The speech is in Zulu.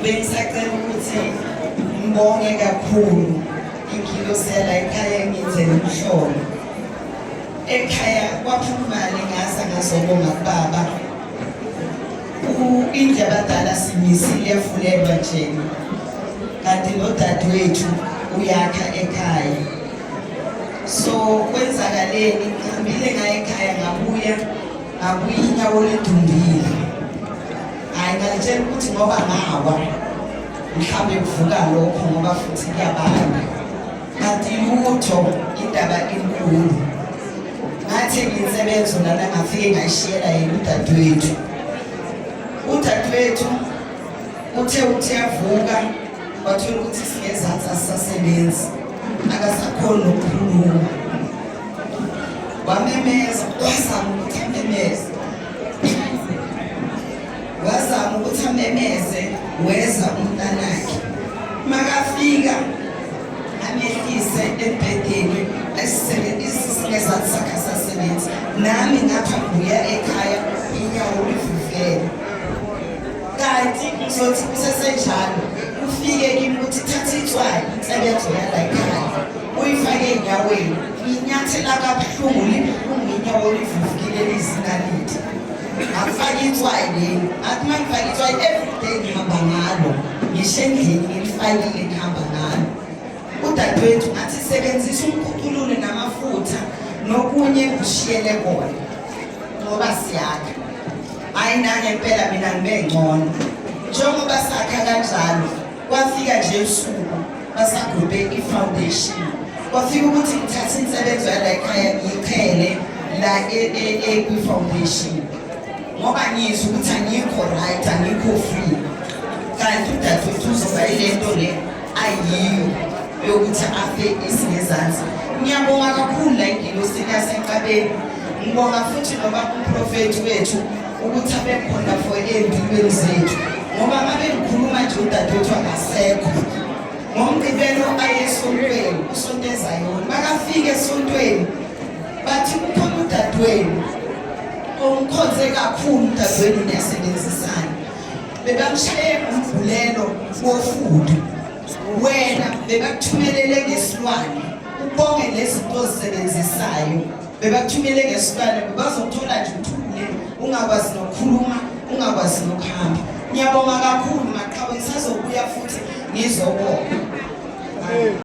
Bengisacela ukuthi ngibonge kakhulu ingilosi yala ekhaya engiyenzele umhlolo. Ekhaya kwaphuma imali ngaza ngazobonga kubaba. Indlu yabadala simisile yafulelwa nje. Kanti nodadewethu uyakha ekhaya. So kwenzakaleni ngihambile ngaye ekhaya ngabuya ngabuya inyawo lidumbile. Hayi ngalitshela ukuthi ngoba ngawa mhlawumbe kuvuka lokho ngoba futhi kuyabanda. Kanti lutho indaba inkulu. Ngathi nginsebenzo lana ngafike ngayishiyela yena udadewethu. Udadewethu uthe uthi yavuka wathola ukuthi singezansi asisasebenzi akasakhoni nokukhuluma wamemeza wazama ukuthi amemeze wazama ukuthi amemeze weza umntanakhe makafika amehlise embhedeni esingezansi sakhe asasebenzi nami ngapha ngibuya ekhaya inyawo livuvele kanti ngizothi kusesenjalo kufike kimi ukuthi thatha itswayi insebenzo yala ekhaya uyifake ey'nyaweni nginyathela kabuhlungu libuhlungu inyawo livuvukile lizinaliti ngakufaka itswayi leli athi uma ngifake itswayi everyday ngihamba ngalo ngisho endlini ngilifakile ngihamba ngalo udadewethu ngathi sebenzisa umkhuculule namafutha nokunye kushiyele kona ngoba siyakha Hayi nangempela mina ngibe ngcono. Njengoba sakha kanjalo kwafika nje usuku basagubhe i-foundation. Kwafika ukuthi ngithathe insebenzo yala ekhaya ngiyiqhele la e, e, e, kwi-foundation ngoba ngizwa ukuthi angikho right angikho free kanti udadewethu uzoba ile nto le ayiyo yokuthi afe isingezansi ngiyabonga kakhulu la ingilosini yasenkabeni ngibonga futhi noma umprofethi wethu ukuthi abe khona for ey'mpilweni zethu ngoba ngabe ngikhuluma nje udadewethu akasekho ngomgqibelo aye esontweni usonto ezayoni makafika esontweni bathi kukhona udadewenu omkhonze kakhulu udadewenu niyasebenzisana bebamshaye umbhulelo wofudu wena bebakuthumelele ngesilwane ubonge lezinto ozisebenzisayo bebakuthumele ngesilwane bazokuthola nje uthule ungakwazi nokukhuluma ungakwazi nokuhamba ngiyabonga kakhulu maqhawe ngisazobuya futhi ngizobonga.